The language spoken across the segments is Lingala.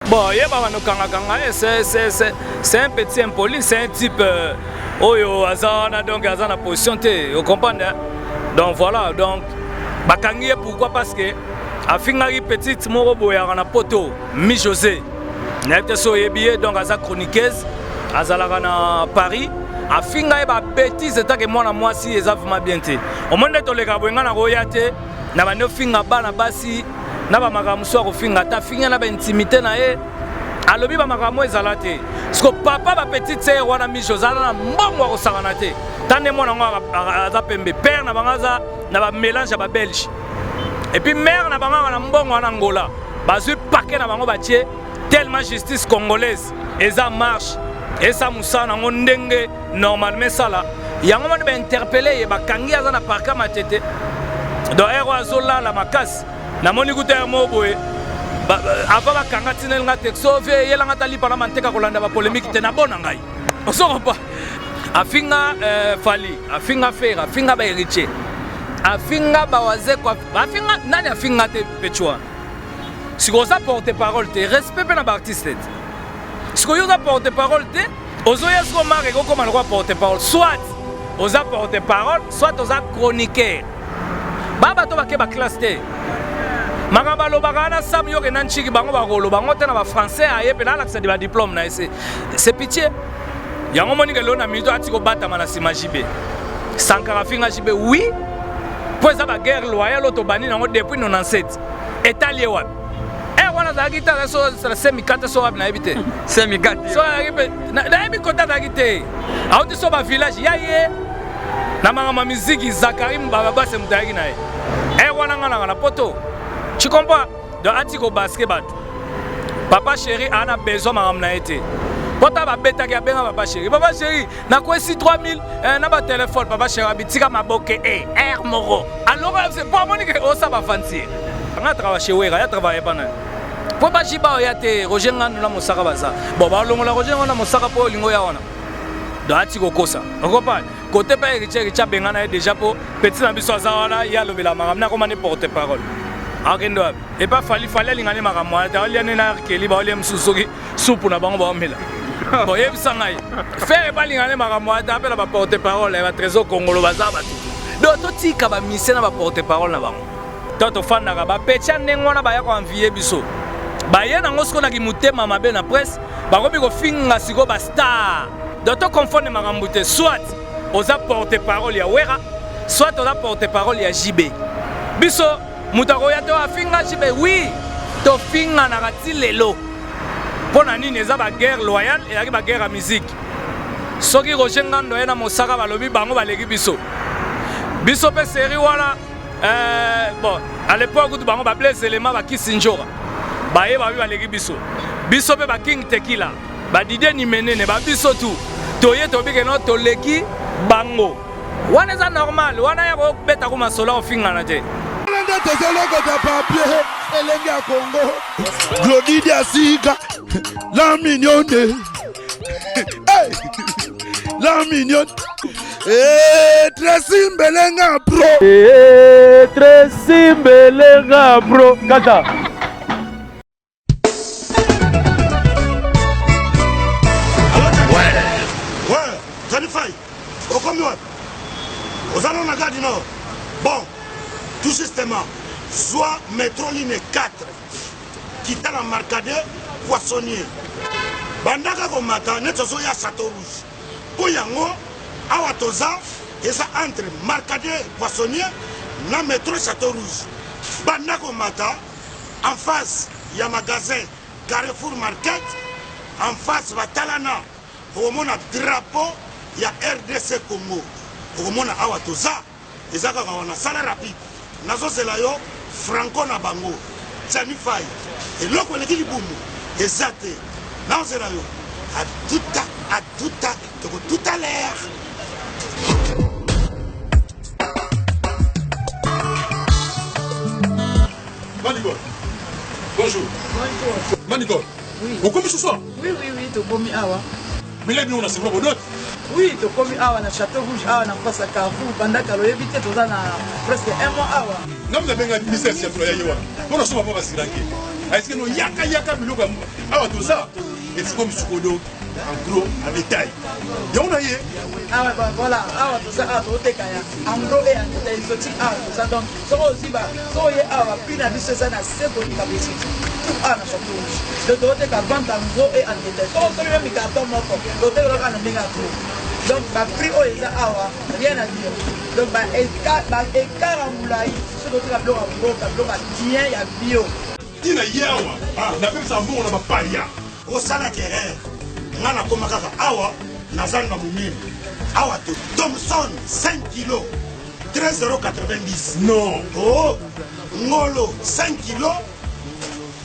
Bon, ye ba bando kanga kanga ye c'est c'est c'est c'est un petit impoli, c'est un type euh, oyo aza wana donc aza na position te, vous comprenez hein? Donc voilà, donc bakangi ye pourquoi parce que afingaki petite moko boyaka na poto mi José nayebi te so oyebi ye donc aza chroniqueuse azalaka na Paris afinga ye babétise etake mwana mwasi eza vraiment bien te omoni nde toleka boye ngai nakoya te na bandi ofinga bana basi na bamakambo mosusu akofinga ata afinga na baintimité na ye alobi bamakambo ezala te siko papa bapetite sere wana miso ozala na mbongo akosakana te ta nde mwana yango aza pembe père na bango aza na bamélange ya babelge epuis mare na bango aka na mbongo wana angola bazwi pake na bango batie tellement justice congolaise eza marche esa mosala nango ndenge normalement esala yango wana bainterpele ye bakangi aza na parka matete donc ero azolala makasi namoni kuta ya moko boye avant bakanga tineli nga texto vie eyelanga ata lipa na manteka kolanda bapolemike te nabona ngai osokopa afinga euh, fali afinga fere afinga baheritier afinga bawazekwa afinga nani afinga te pechua sikoyo oza porte parole te respect mpe na baartiste te sikoyo oza porte parole te ozoya sikoyo marke ekokoma lokola porte parole soit oza porte parole soit oza chroniqueur ba bato bake baklasse te makambo alobaka wana sam yoke na ntshiki bango bakoloba yango te na bafrançais aye mpe nalakisa badiplome na ye c'est pitié yango omoni ke lelo na minute ati kobatama na nsima jb sankara afinga jb oui mpo eza baguerre loyale oyo tobandi nango depuis 97 etali ye wapi ere wana azalaki te aza semikate so wapi nayebi te semikate so azalaki mpe nayebi kote azalaki te auti so bavillage ya ye na makambo ya miziki zakari babase moto ayaki na ye ere wana nga nanga na poto tu comprends donc ati kobaske bato papa chéri aa na besoin makambo na ye te mpo ta babetaki abenga papa chéri papa chéri nakwesi 3000 eh, na batelefone papa chéri abitika maboke e eh, r moko alonga mpo amoni ke osa bafantie nga travaille chez wera ya travaille epa naye mpo bajiba oya te roger ngandu na mosaka baza bon balongola roger ngandu na mosaka mpo olingo ya wana donc ati kokosa okopa kote mpe héritier héritier abengana ye déjà mpo petit na biso aza wana ye alobela makambo nakoma ne porte parole akende wapi epa fali fali alinga nde makambo wana te aolia nde na arkeli baolia mosusu soki supu na bango baomela bon yebisa ngai fere epa alinga nde makambo wana te apela baporte parole ya batrésor kongolo baza bato donc totika bamisie na baporte parole na bango to tofandaka bapetya ndenge wana baya koenvie biso baye nango sikoyo na kimotema mabe na presse bakomi kofinga sikoyo bastar donc toconfondre makambo te soit oza porte parole ya wera soit oza porte parole ya jb biso moto akoya te afinga jb oui tofinganaka ti lelo mpo na nini eza baguerre loyale ezalaki baguerre ya musique soki roger ngando aye na mosaka balobi bango baleki biso biso mpe serie wana euh, bon à l'époque kutu bango bablaise elema bakisi njora baye babi baleki biso biso mpe baking tekila badidie nimenene babiso tu toye tobike no toleki bango wana eza normal wana ya kobeta ko masolo akofingana te nde tozolokota papier elenge ya kongo glodidi ya sika la mignonne hey! la mignonne hey, Tracy Mbelenga bro hey, Tracy Mbelenga bro kata okomi wapi oza nano na gare du nord bon tout justement zwa metro ligne 4 kita na marcade poissonnier bandaka komata neti ozoya chateau rouge mpo yango awa toza eza entre marcade poissonnier na metro chateau rouge banda komata en face ya magasin Carrefour Market en face batalana okomona drapeau ya RDC Congo okomona awa toza eza kaka wana sala rapide nazozela yo franco na bango Gianni Fay eloko eleki libumu eza te nazozela yo atuta atuta toko tout à l'heure. Manicole. Bonjour. Bonjour. Manicole. Oui. Okomi ce soir? Oui, oui, oui, tokomi awa. Mais là, on a c'est vraiment Oui, tokomi awa na Château Rouge awa na face ya Carrefour banda kala oyebi te toza na presque un mois awa. Nga mna benga ministère ya ya yewa. Bona soma pa basiranke. Est-ce que no yaka yaka biloko awa toza efikomi sikoyo donc en gros en détail yango na ye. Awa voilà, awa toza, awa toteka ya en gros et en détail exotique. Awa toza, donc soki ozwi ba, soki oye awa, prix na biso eza na se koleka boutique tout awa na Château Rouge. Donc toteka vente en gros et en détail. Soki osomi meme carton moko, toteka kaka na ndenge ya gros. Donc ba prix oyo eza awa, rien à dire. Donc ba écart ya molai, soki toteka biloko ya mboka, biloko ya bien ya bio. Ntina ye awa napekisa mbongo na bapaya. Osalaki erreur, nga nakoma kaka awa naza na monene awa te. Thomson 5 kilo 13,90. Non. Oh, ngolo 5 kilo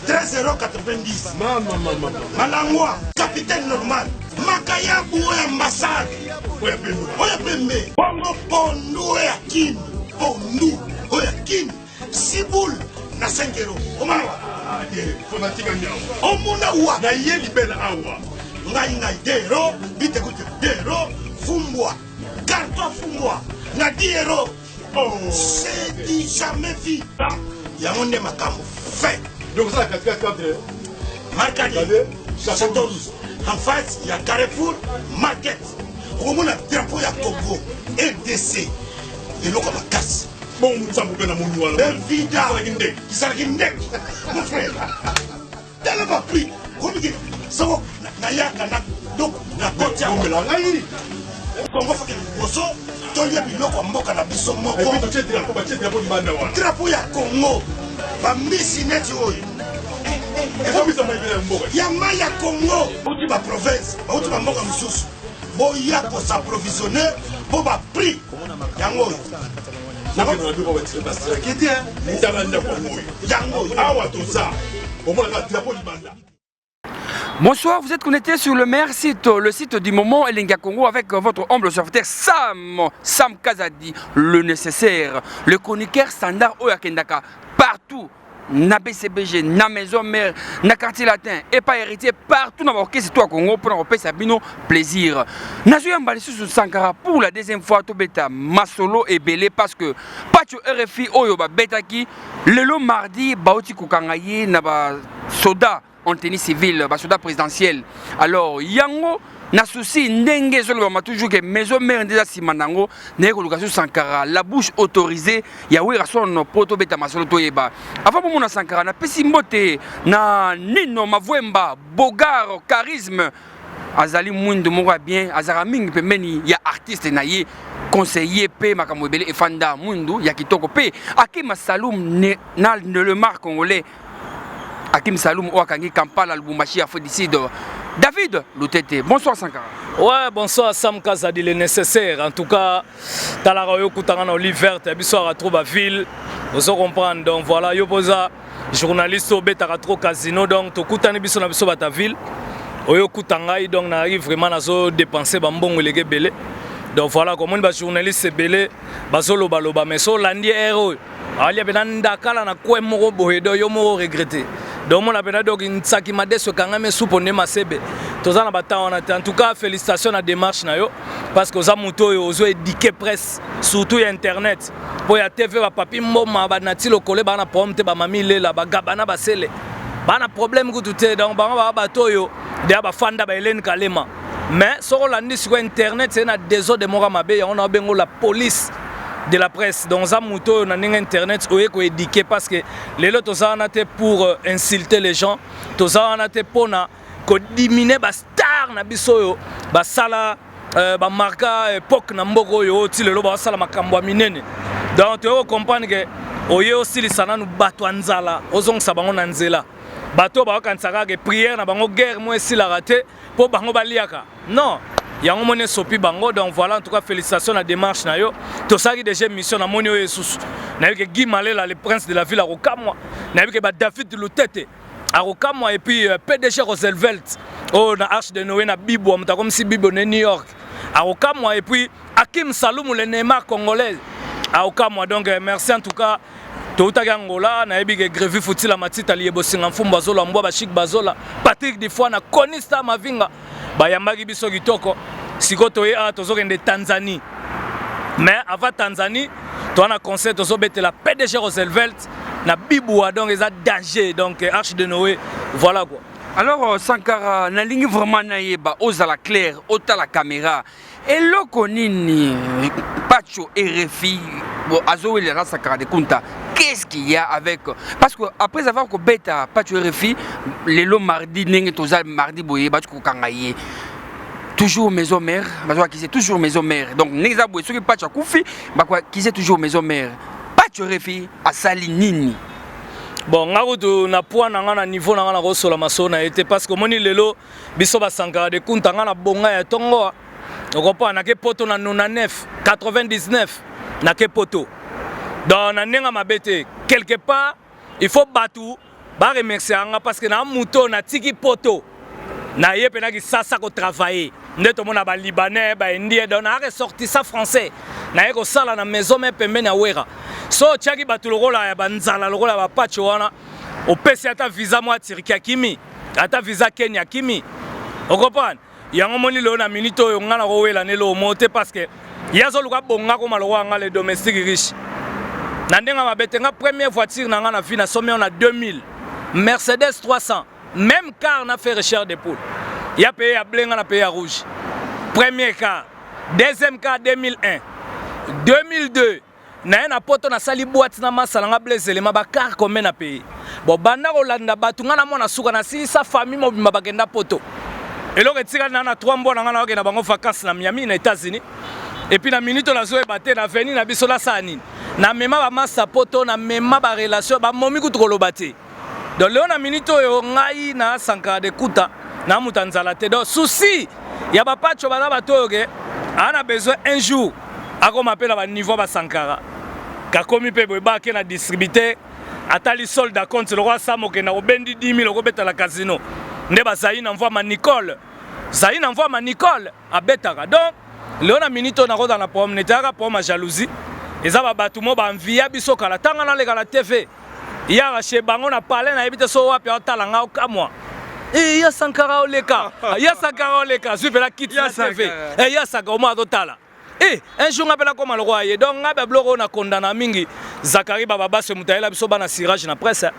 13,90. Mama mama. Malangwa capitaine normal, makayabu oyo ambassade oyo pembe, oyo pembe, bongo pondu oyo ya Kin, pondu oyo ya Kin sibul na 5 euro. Omona wa fona tika nyawo. Omona wa na ye libela awa. Ngai ngai 2 euro bitekute, 2 euro fumbwa, carton fumbwa na 10 euro. Oh. C'est du jamais vu, yango nde makambo fait. Donc ça, la katikati entre Markadi, Château Rouge, en face ya Carrefour Market, okomona drapeau ya Congo RDC, eloko ya makasi. Bongo nsambo mpe na moni wana. Bevida. Ezalaki ndenge. Ezalaki ndenge, mon frère. Tala baprix komiki soko nayaka na donc nakoti awa. Omela ngai. Kongo foke liboso tolia biloko ya mboka na biso moko. Et puis totie drapeau, batie drapeau libanda wana. Drapeau ya Congo, bambisi neti oyo. Ekomisa mayibela ya mboka. Ya mai ya Congo, bauti baprovince, bauti bamboka mosusu, boya kos'approvisionner mpo baprix yango oyo. Nakokende na biloko batiraki te, tala ndako yango oyo. Yango oyo. Awa toza omonaka drapeau libanda. Bonsoir, vous êtes connecté sur le meilleur site, le site du moment Elengi Congo avec votre humble serviteur Sam, Sam Kazadi, le nécessaire, le chroniqueur standard oyo akendaka partout, na BCBG, na Maison Mère, na Quartier Latin, et pas héritier, partout dans l'orchestre tout à Congo pour nous bino plaisir. Nazo yamba lisusu Sankara pour la deuxième fois tobeta masolo ebele parce que Pacho RFI oyo ba betaki lelo mardi bauti kokanga ye na ba soda en tenue civile, ba soda présidentiel. Alors yango na souci ndenge ezolobama toujours que Maison Mère nde eza nsima nango, naye koluka su Sankara, la bouche autorisée ya Werrason, po tobeta masolo toyeba. Avant bomona Sankara, napesi mbote na Nino Mavwemba, Bogar Charisme, azali mwindu moko ya bien, azalaka mingi pembeni ya artiste na ye, conseiller mpe makambo ebele efanda mwindu ya kitoko. Mpe Akim Saloum ne, na Nelemar congolais, Akim Saloum oyo akangi Kampala, Lubumbashi, Afrique du Sud. David Lutete, bonsoir Sankara. Ouais, bonsoir Sam Kazadi, le nécessaire. En tout cas, talaka oyo kutanga na Olive Verte, biso aka trop ba ville. Ozo comprendre. Donc voilà, yo poza journaliste obetaka trop casino, donc tokutani biso na biso bata ville. Oyo kuta ngai, donc na vraiment nazo dépenser ba mbongo elege ebele. Donc voilà, comme on ba journaliste ebele bazoloba loba, mais so landi air oyo alia pena ndakala na kwe moko boye, donc yo moko regretter. Donc mona pena donc nsaki madeso ekangami supo nde masebe. Toza na ba temps wana te. En tout cas, félicitations na démarche na yo parce que oza moto oyo ozo éduquer presse, surtout ya internet. Po ya TV ba papi mboma ba nati lokole ba na problème te, ba mami lela ba gabana ba sele. Ba na problème kutu te, donc bango ba bato oyo deya ba fanda ba Hélène Kalema. Mais soko landi siko internet c'est na désordre moko mabe, yango na bengo la police de la presse. Donc za moto oyo na ndenge internet oye ko éduquer parce que lelo toza wana te pour insulter les gens, toza wana te pona ko diminuer ba star na biso oyo basala ba marka époque na mboka oyo oyo ti lelo basala makambo ya minene. Donc toye ko comprendre que oye osilisa nanu bato ya nzala, ozongisa bango na nzela. Bato oyo bakokanisaka kaka prière na bango guerre mo esilaka te po bango baliaka. Non, yango moni esopi bango. Donc voilà, en tout cas félicitations na démarche na yo. Tosalaki déjà émission na moni oyo esusu. Nayebi ke Guy Malela, le prince de la ville, akokamwa. Nayebi ke ba David Lutete akokamwa, et puis PDG Roosevelt oyo na Arche de Noé na Bibwa, moto akomisi Bibo na New York akokamwa, et puis Akim Salumu, le Neymar congolais, akokamwa. Donc merci en tout cas. Toutaki Angola, nayebi ke Grevi Futila Matita Liebo Singa Mfumbu Bazola Mbwa Bashik Bazola Patrick Difwa na Konista Mavinga bayambaki biso kitoko. Siko toye awa tozokende Tanzanie, mais avant Tanzanie toza na concert, tozobetela PDG Roosevelt. Na bibwa, donc eza danger, donc Arche de Noé, voilà quoi. Alors Sankara, nalingi vraiment nayeba, ozala clair, otala caméra. Eloko nini Pacho RFI bon, azowelela Sankara de Kunta? Qu'est-ce qu'il y a avec? Parce que après avoir kobeta Pacho RFI lelo mardi, ndenge toza mardi boye, bati kokanga ye toujours maison mère, bazwakise toujours maison mère. Donc ndenge eza boye, soki Pacho akufi, bakoakize toujours maison mère. Pacho RFI asali nini? Bon, nga kutu na poids na nga, na niveau na nga, nakosola masolo na ye te, parce que omoni lelo biso basankara de Kunta, nga na bonga ya ntongo, okopa nake poto na 99 99, nake poto. Donc na ndenge mabe te, quelque part il faut bato baremercier nga, parce que na moto natiki poto, naye mpe nakisasa kotravailler nde tomona Balibanais, Baindien. Donc na ressortissant français, naye kosala na maison me pembeni ya Wera. So otiaki bato lokola ya banzala, lokola ya bapacho wana, opesi ata visa mwa Turquie, akimi, ata visa Kenya, akimi, okocomprendre yango. Moni lelo na minute oyo, ngai nakowela ne eloko moko te, parce que ye azoluka bonga koma lokola nga, le domestique riche. Na ndenge mabe te, nga première voiture na nga na vie, nasomi yango na 2000, Mercedes 300, même car na fait chair de poule ya paye ya bleu, nga na paye ya rouge. Premier car, deuxième car 2001, 2002 naye na poto, nasali boîte na masala nga Blaise Elema. Bacar combien na paye? Bon, banda kolanda bato, nga na mwana suka, nasilisa famille mobimba bakenda poto. Eloko etikali na trois mbwa na nga, nakokenda bango vacances na Miami, na États-Unis. Et puis na minute oyo nazoyeba te na veni na biso nasala nini. Namema bamasa poto, namema barelation, bamomi kutu koloba te. Donc lelo na minute oyo, ngai na Sankara de Kuta, na moto ya nzala te. Donc souci ya bapacho, baza bato oyo ke aa na besoin un jour akoma mpe na baniveau basankara. Kakomi mpe boye, bake na distributeur, atali solde ya compte lokola sama, okenda kobendi 10 000, okobetala casino nde bazali na mvwama Nicole, zali na mvwama Nicole abetaka. Donc lelo na minute oyo, nakozala na problème nete yaka problème ya jalousie. Eza babato mo baenvia biso kala. Ntango naleka na TV, yaka chez bango na palais, nayebi te so wapi, aotala nga, okamwa. Eh, ya Sankara oleka, ya Sankara oleka, zwi mpela kiti na TV. Eh, ya Sankara omo azotala. Eh, un jour nga mpe nakoma lokola ye. Donc nga babiloko oyo nakondana mingi, Zakari Bababase, moto ayela biso bana cirage na presse,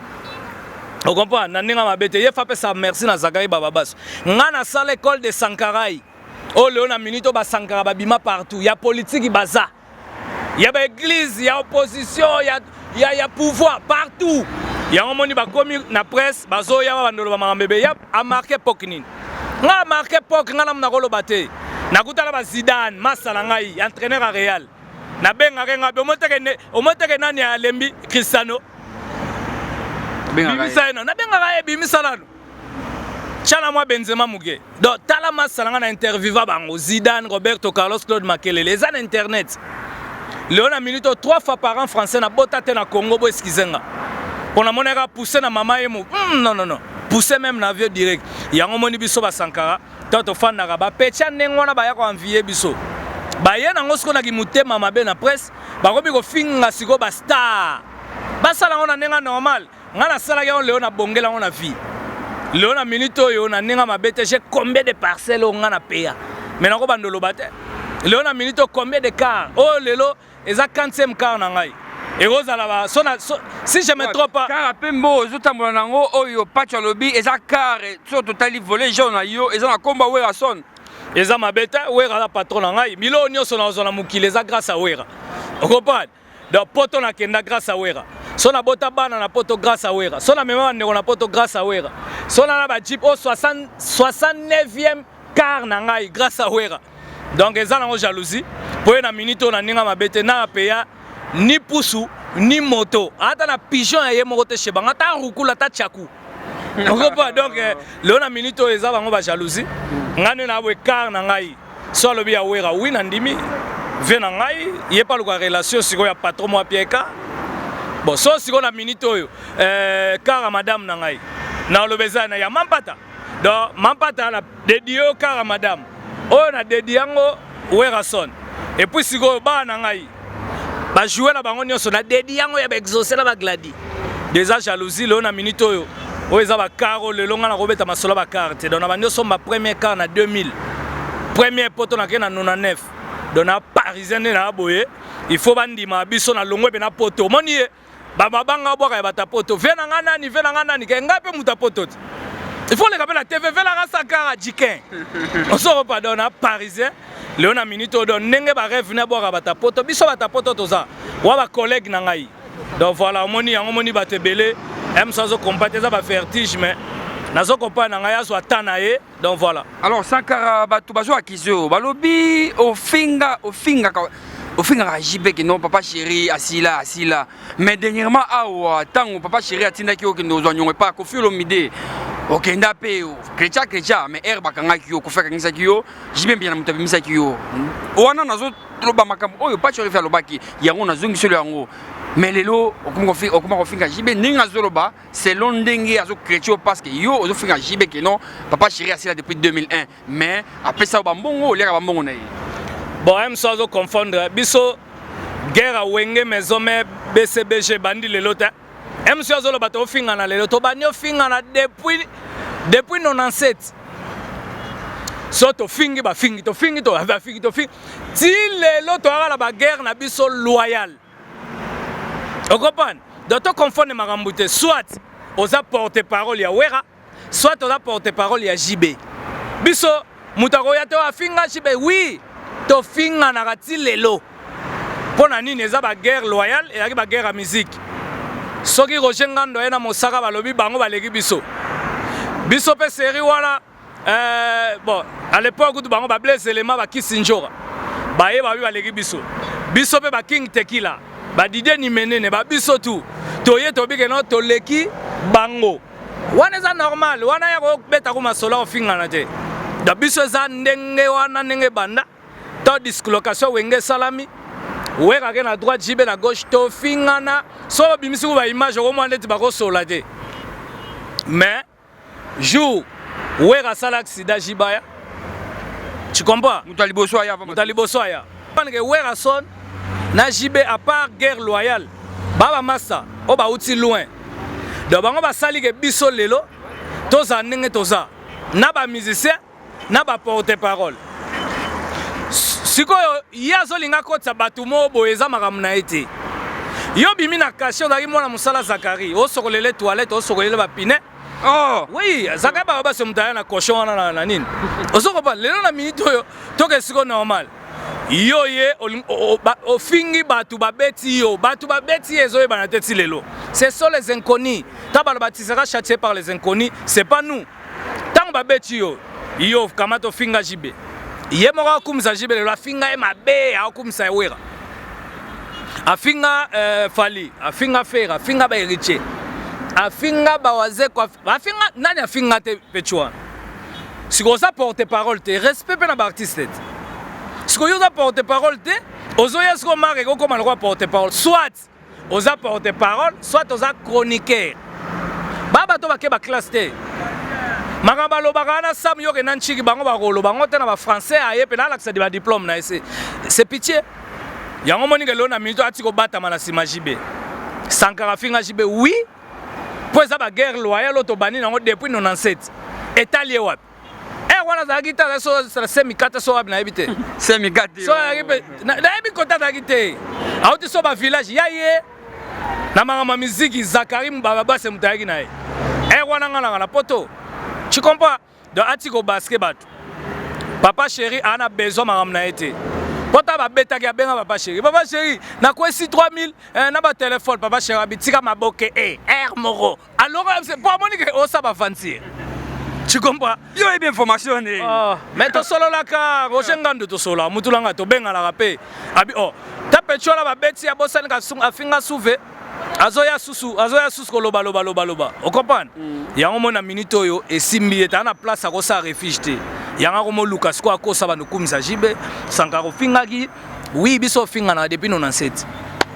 ocomprendre? Na ndenge mabe te, ye fa apesa merci na Zakari Bababase. Nga nasala école de Sankarai oyo lelo na minute oyo basankara babima partout, ya politiki baza, ya baeglise, ya opposition, ya pouvoir, partout. Yango moni bakomi na presse, bazoya bandolo bamakambo ebe ya amarquer époque nini. Nga amarquer époque, nga namu nakoloba te. Nakutala ba Zidane, masa na ngai, entraîneur ya Real, nabengaka nga be omoteke nani alembi Cristiano, bimisa ye nano. Nabengaka ye, bimisa nano, tiana mwa Benzema moke. Donc tala masa na nga na interviewa bango, Zidane, Roberto Carlos, Claude Makelele, eza na internet. Lelo na minute oyo, trois fois par an français nabota te na Congo. Bo excuser nga mpo namonaka pousse na mama ye mo non, non, non, pousse même na avion direct. Yango moni biso basankara to tofandaka bapetya ndenge wana, baya koenvier biso, baye nango sikoyo na motema mabe na presse, bakomi kofinga sikoyo bastar. Basala yango na ndenge normal, ngai nasalaki yango. Lelo nabongela yango na vie. Lelo na minute oyo, na ndenge mabe te, j'ai combien de parcelles oyo ngai na peya, mais nakobanda oloba te. Lelo na minute oyo, combien de car oyo lelo eza 40e car na ngai ekozala ba so na so, si je me trompe pas. Car mpe mbo ozotambola nango oyo, Pacho alobi eza car so totali volet jaune na yo, eza na komba Werason. Eza mabe te, Wera aza patron na ngai. Biloko nyonso nazwa na mokili eza grâce à Wera, okocomprendre? Donc poto nakenda grâce à Wera, so nabota bana na poto grâce à Wera, so namema bandeko na poto grâce à Wera, so nana bajeep oyo 69e car na ngai grâce à Wera. Donc eza nango jalousie po ye na minute oyo, na ndenge mabe te, na apeya ni pusu ni moto, ata na pigeon ya ye moko te chez bango, ata rukula, ata tchaku, okopa. Donc lelo na minute oyo, eza bango bajalousie. Ngai nde na boye car na ngai, so alobi ya Wera, wi, na ndimi ve na ngai ye mpe aluka relation sikoyo ya patron mwa pieka. Bon, so sikoyo na minute oyo, car ya madame na ngai, na oloba eza na ya Mampata. Donc Mampata na dédie oyo, car ya madame oyo na dédie yango Werason. Et puis sikoyo bana na ngai bajoue na bango nyonso, na dédie yango ya baexaucé na bagladi. Déjà jalousie lelo na minute oyo, oyo eza bacar oyo lelo ngai nakobeta masolo ya bacar te. Donc na bandi osomba premier car na 2000, premier poto nakei na 99. Donc na parisien nde na boye, il faut bandima biso na longwe mpe na poto. Omoni ye Bamabanga abwaka ya bato ya poto. Vie na nga nani, vie na nga nani, ke ngai mpe moto ya poto te. Il faut leka mpe na TV, vie na nga Sankara Jikin. Osoko pardon na parisien. Leo na minute oyo donc ndenge ba rêve na bwaka bato ya poto, biso bato ya poto toza. Wa ba collègue na ngai. Donc voilà, omoni yango omoni bato ebele. M azo comprendre eza ba vertige mais nazo comprendre na ngai azwa temps na ye. Donc voilà. Alors Sankara bato bazo accuse yo balobi ofinga ofingaka ofingaka JB que non papa chéri asila asila mais dernièrement awa ntango papa chéri atindaki okende ozwa nyongo epa Koffi Olomide okenda mpe chrétien chrétien mais heure bakangaki yo Koffi akangisaki yo JB Mpiana moto abimisaki yo wana nazoloba makambo oyo Pacho Rive alobaki yango nazongiselo yango mais lelo okoma kofinga JB ndenge azoloba selon ndenge azo chrétien yo parce que yo ozofinga JB que non papa chéri asila depuis 2001 mais apesa yo bambongo oliaka bambongo na ye. Bon, M so azo confondre biso. Guerre ya Wenge Maison Mère BCBG bandi lelo te. M so azoloba tofingana lelo, tobandi ofingana depuis 97. So tofingi bafingi, tofingi to bafingi, tofingi ti lelo toyaka na baguerre na biso loyale. Okopane donc to confondre makambo te. Soit oza porte parole ya Wera, soit oza porte parole ya JB. Biso moto akoya te afinga JB, oui tofinganaka ti lelo. Mpo na nini? Eza baguerre loyale, ezalaki baguerre ya musique. Soki Roger Ngando aye na mosaka, balobi bango baleki biso, biso mpe série wana. Bon, à l'époque kutu bango bablaise élément bakisi njoka baye babi baleki biso, biso mpe baking tekila badidie nimenene babiso tu toye tobike no toleki bango. Wana eza normal, wana ya kobeta ko masolo ofingana te. Da biso eza ndenge wana, ndenge banda to dislocation Wenge esalami, Wera ke na droite, JB na gauche, tofingana. So babimisi ku baimage, okomona neti bakosola te. Mais jour Wera asala accident, Jibaya, tu comprends? Moto ya liboso aya. Moto ya liboso aya ke Werason na JB, à part guerre loyale, ba bamasa oyo bauti loin. Donc bango basali ke biso lelo tozala ndenge toza na bamusicien na baporte parole. Sikoyo ye azolinga akotisa bato moko boye, eza makambo na ye te. Yo bimi na cachet, ozalaki mwana mosala Zakari, osokolele toilette, osokolele bapine. Oh. Oui, Zakari baba basi moto aya na cochon wana na nini. Ozokopa lelo na minute oyo toke siko normal. Yo ye ofingi bato babeti yo, bato babeti ye ezoyebana te ti lelo. Ce sont les inconnus. Ta baloba tu seras châtié par les inconnus, c'est pas nous. Ntango babeti yo, yo kamata ofinga JB. Ye moko akumisa JB lelo, afinga ye mabe, akumisa ye Wera. Afinga Fally, afinga Ferre, afinga ba Héritier. Afinga ba Wazeko, afinga nani afinga te pechu wana. Sikoyo oza porte parole te, respect mpe na baartiste te. Sikoyo oza porte parole te, ozoya sikoyo marke ekokoma lokola porte parole. Soit oza porte parole, soit oza chroniqueur. Ba bato bake ba classe te. Makambo balobaka wana Sam yoke na ntshiki bango bakoloba ngo te na bafrançais, aye mpe nalakisa di badiplôme na ye. C'est pitié. Yango moni ke lelo na minute ati kobatama na nsima JB. Sankara afinga JB, oui, mpo eza baguerre loyale oyo tobandi nango depuis 97. Etali ye wapi? Ere wana azalaki te, azalaki so semikate so wapi nayebi te. Semikate. So azalaki mpe nayebi kota azalaki te, auti so bavillage ya ye na makambo ya miziki. Zakari babase moto ayaki na ye ere wana, nga nanga na poto, tu comprends? Donc ati kobaske bato. Papa chéri aa na besoin makambo na ye te. Po ta babetaki, abenga papa chéri: "Papa chéri, nakwesi 3000 na batelefone." Papa chéri abitika maboke e aire moko alors po amoni ke osala baventure, tu comprends? Yo oyebi information ne. Oh, mais tosololaka Roger Ngandu, tosololaka mutu nanga, tobenganaka mpe abi oh ta pecho wana babeti abosani afinga suve, azoya susu, azoya susu koloba loba loba loba, ocomprendre? Yango moi na minute oyo esimbi ye taa na place akosala refuge te. Yango akomoluka sikoyo akosa bando kumisa JB. Sankara ofingaki, oui, biso ofinganaka depuis 97.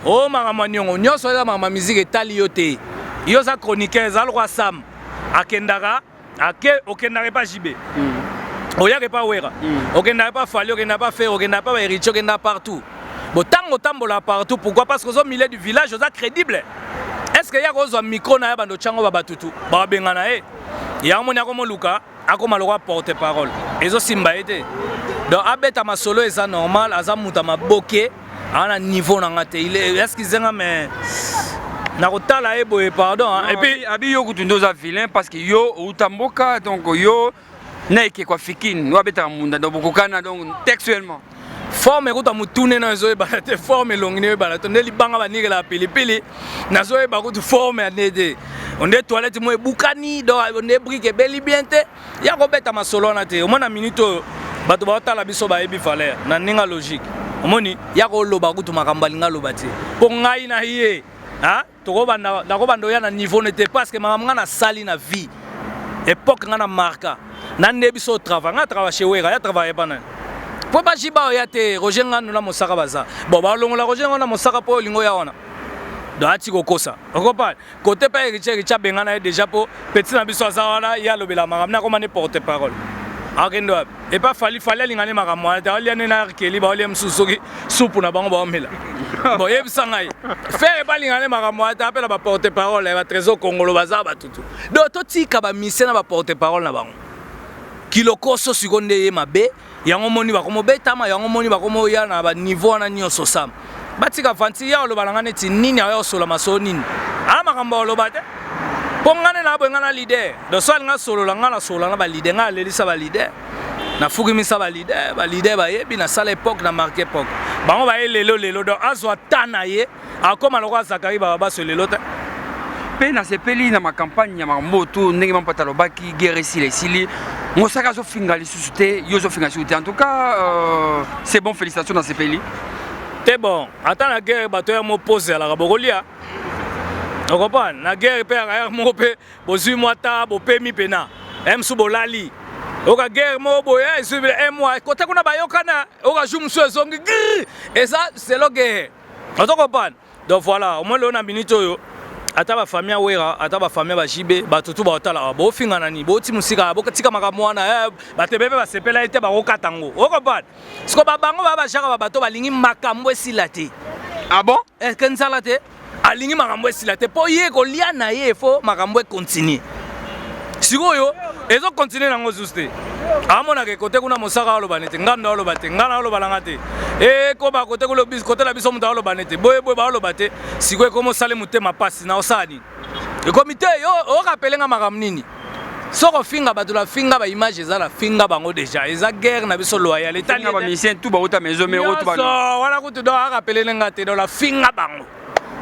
O makambo ya niongo nyonso eza makambo ya musique, etali yo te. Yo oza chroniqueur, eza lokwa Sam akendaka ake okendaka epa JB, oyaka epa Wera, okendaka epa Fally, okendaka epa Ferre, okendaka epa baHéritier, okendaka partout. Bon, ntango otambola partout, pourquoi? Parce que oza au milieu du village, oza crédible. Est ce que yaka ozwa micro na ye bando otyango ba batutu babenga na ye? Yango moni akomoluka akoma lokwa porte parole, ezosimba ye te. Donc abeta masolo eza normal, aza moto ya maboke, aza na niveau na nga te. Est ce que zenga mais Nakotala ye boye, pardon, hein. Et puis abi yo kutu nde oza vilain parce que yo outa mboka, donc yo na ekekwa fikine oyo abetaka munda, donc bokokana donc textuellement. Forme ekuta motune na ezoyebana te, forme elongi na eyebana te, nde libanga banikelaka pilipili, nazoyeba kutu forme ya nde te, onde toilette mo ebukani, donc onde brique ebeli bien te ya kobeta masolo wana te. Omona minute oyo bato baotala biso bayebi valeur na ndenge logique. Omoni ya koloba kutu makambo alinga aloba te, mpo ngai na ye tokobanda, nakobanda oya na niveau ne te, parce que makambo ngai nasali na vie, époque ngai na marka na nde biso travail, ngai travail chez Wera, ya travaille pa nani mpo bajiba oya te. Roger Ngando na Mosaka baza bon, balongola Roger Ngando na Mosaka mpo olingo ya wana, donc ati kokosa okopa kote mpe Héritier. Héritier abengana ye déjà mpo petit na biso aza wana, ye alobela makambo, nakoma nde porte parole, akende wapi? Epa Fally. Fally alingani makambo wana te, aolia nde na Arkeli, baolia mosusu soki supu na bango baomela. Bon, yebisa ngai, Ferre epa alingani makambo wana te, apela baporte parole ya batrésor Kongolo baza batutu. Donc totika bamise na baporte parole na bango kilokoso. Siko nde ye mabe yango moni bakomobetama, yango moni bakomoya na baniveau wana nyonso. Sam, batika fanti ya oloba na ngai neti nini, aya osola masolo nini, aa makambo oloba te, mpo ngai nde naboye, ngai na leader. Donc so alinga solola, ngai nasolola na baleader, ngai alelisa baleader, nafukimisa baleader, baleader bayebi nasala époque na marque époque, bango baye lelo lelo. Donc azwa ta na ye, akóma lokola Zakari Bababaso lelo te. Mpe nasepeli na macampagne ya makambo tu ndenge Mampata alobaki, guerre esili, esili. Mosaka azofinga lisusu te, yo ozofinga lisusu te. En tout cas, c'est bon, félicitations, nasepeli. Te, bon, ata na guerre bato ya mopose alaka bokolia, okomprendre? Na guerre mpe yaka moko mpe bozwi mwa ta bopemi mpena mosu bolali, oka guerre moko boye ezwi un mois kote kuna bayokana, oka jour mosusu ezongi grr, eza selo guerre, ozo comprendre? Donc voilà, au moins lelo na minute oyo, ata bafamille ya Wera, ata bafamille ya bajibe, bato tu baotala, bofingana nini, boti mosika, botika makambo wana. Bato ebele mpe basepela ye te, bakokata yango, okomprendre? Siko babango baa bajaka babato balingi makambo esila te. Ah bon? Ke nzala te, alingi makambo esila te, mpo ye kolia na ye fo makambo econtinue. Sikoyo ezocontinue nango zusu te, amonaka kote kuna Mosaka aloba nete Ngando aloba te, ngai naoloba nanga te, ekoba kote kuna kote na biso, moto aloba nete boye boye, baoloba te. Sikoyo ekomi osali motema mpasi na osala nini? Ekomi te yo orapele nga makambo nini? Soki ofinga bato, na finga baimage eza na finga bango déjà, eza guerre na biso loyal. Etali bamusicien tout bauta maison mais oyo wana kutu, donc arapele nga te, donc na finga bango.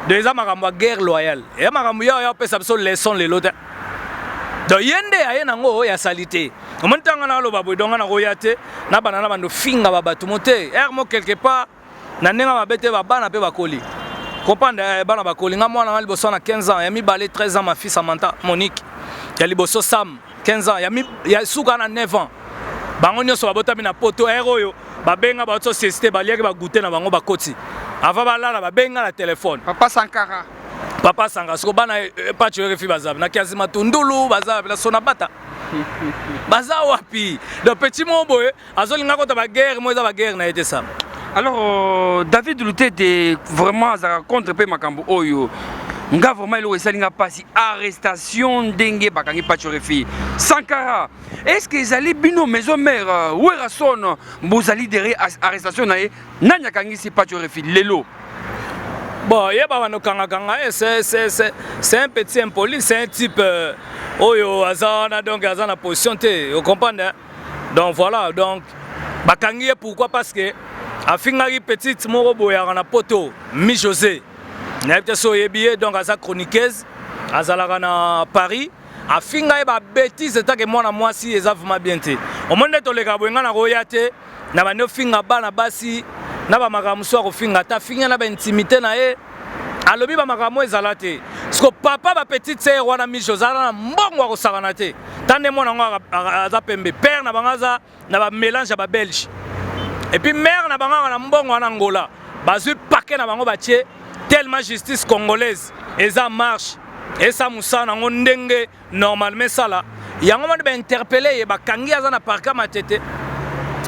Donc eza makambo ya guerre loyale, eya makambo ya oyo apesa biso leçon lelo te. Donc ye nde aye nango oyo asali te. Omoni ntango na aloba boye, donc nga nakoya te na bana na bando finga babato mo te ere mo quelque part na ndenge mabe te. Babana mpe bakoli comprendre, bana bakoli. Nga mwana nga liboso na 15 ans, ya mibale 13 ans, ma fille Samantha Monique, ya liboso Sam 15 ans, ya suka na 9 ans. Bango nyonso babotami na poto. Ere oyo babenga bato société, baliaki bagute na bango, bakoti avant balala, babenga na telefone. Papa Sankara. Papa Sankara. Siko bana Pacho RFI baza na Kiazima Tundulu, baza na Sonabata, baza wapi? Donc petit moko boye azolinga kota baguerre mo, eza baguerre na ye te, Sam. Alors David Lutete vraiment azalaka contre mpe makambo oyo. Nga vraiment eloko esali nga mpasi, arrestation ndenge bakangi Pacho Refi Sankara. Est ce que ezali bino maison mère, Werason, bozali derrière arrestation na ye? Nani akangisi Pacho Refi lelo? Bon, yeba bando kangakanga ye, c'est un petit impoli, c'est un type oyo aza wana, donc aza na position te, ocomprendre, hein? Donc voilà, donc bakangi ye pourquoi? Parce que afingaki petite moko boyaka na poto, Mi José, nayebi te so oyebi ye. Donc aza chroniqueuse, azalaka na Paris. Afinga ye babétise etake mwana mwasi, eza vraiment bien te. Omoni nde toleka boye, ngai nakoya te na bandi ofinga bana basi na bamakambo mosusu akofinga, ata afinga na baintimité na ye, alobi bamakambo ezala te. Siko papa bapetite sœur wana Miso ozala na mbongo akosakana te, ta nde mwana yango aza pembe, père na bango aza na bamélange ya babelge, et puis mère na bango aka na mbongo wana Ngola. Bazwi paquet na bango batie, tellement justice congolaise eza marche, esa mosala nango ndenge normalement esala yango. Moni bainterpele ye, bakangi, aza na parquet Matete.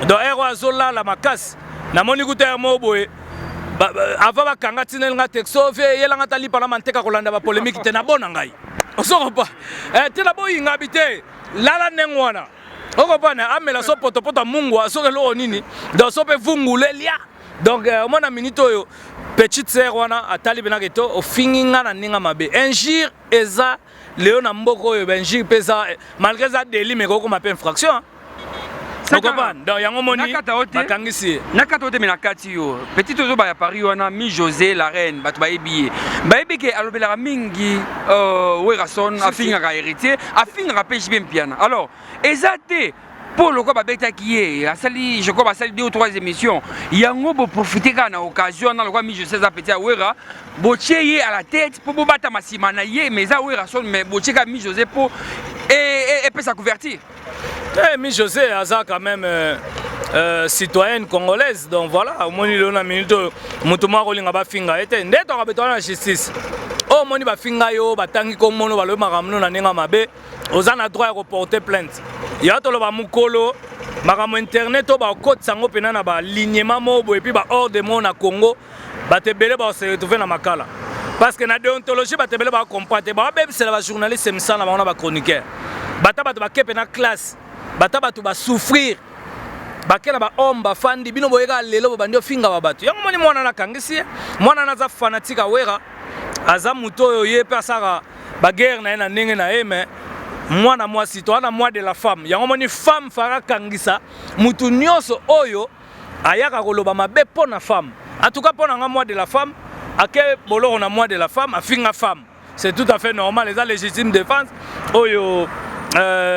Donc ere oyo azolala makasi. Namoni kuta ya moko boye avant bakanga, tineli nga texto: "Ve eyelanga ta lipa na manteka, kolanda bapolémique te." Nabona ngai ozokopa te, naboyinga bi te, lala ndenge wana, okopana amela so potopoto ya mungwa, soki eloko nini, donc so mpe vungulu elia. Donc omona minute oyo. Petite sœur wana atali mpenza ke to ofingi nga na ndenge mabe. Injure eza lelo na mboka oyo, ba injure mpe eza, malgré eza délit, mais ekokoma mpe infraction, hein. Okopane, donc yango moni bakangisi ye. Nakata ote, me na kati yo petit ozoba ya Paris wana, Mi José la reine, bato bayebi ye, bayebi ke alobelaka mingi Werason, afingaka Héritier, afingaka mpe JB Mpiana. Alors eza te mpo lokola babetaki ye, asali, je crois basali deux ou trois émissions, yango boprofite kaka na occasion wana, lokola Mi José aza petit ya Wera, botie ye à la tête mpo bobatama nsima na ye. Mais eza Werason, mais botie kaka Mi José mpo epesa couverture. Eh, Mi José aza quand même citoyenne congolaise, donc voilà. Omoni lelo na minute oyo, moto moko akolinga bafinga ye te. Nde toka beto na justice oyo, omoni bafinga yo, batangi komono, balobi makambo no na ndenge mabe, oza na droit ya koporter plainte. Ya toloba mokolo makambo internet oyo bakotisa yango mpena na balignement moko boye, et puis baordre moko na Congo, bato ebele bakose retrouve na makala, parce que na déontologie bato ebele bakocomprendre te. Babebisela bajournaliste misala na bango na bachroniqueur, bata bato bakepe na classe, bata bato basouffrir, bake na bahomme, bafandi. Bino boyeka lelo, bobandi ofinga ba bato. Yango moni mwana nakangisi ye. Mwana naza fanatique awera, aza moto oyo ye mpe asalaka baguerre na ye na ndenge na ye. Mais mwana mwasi to wana, mois de la femme, yango moni femme fara kangisa mutu nyonso oyo ayaka koloba mabe mpo na femme. En tout cas, mpo na nga, mois de la femme ake boloko na mois de la femme, afinga femme, c'est tout à fait normal, eza légitime défense. Oyo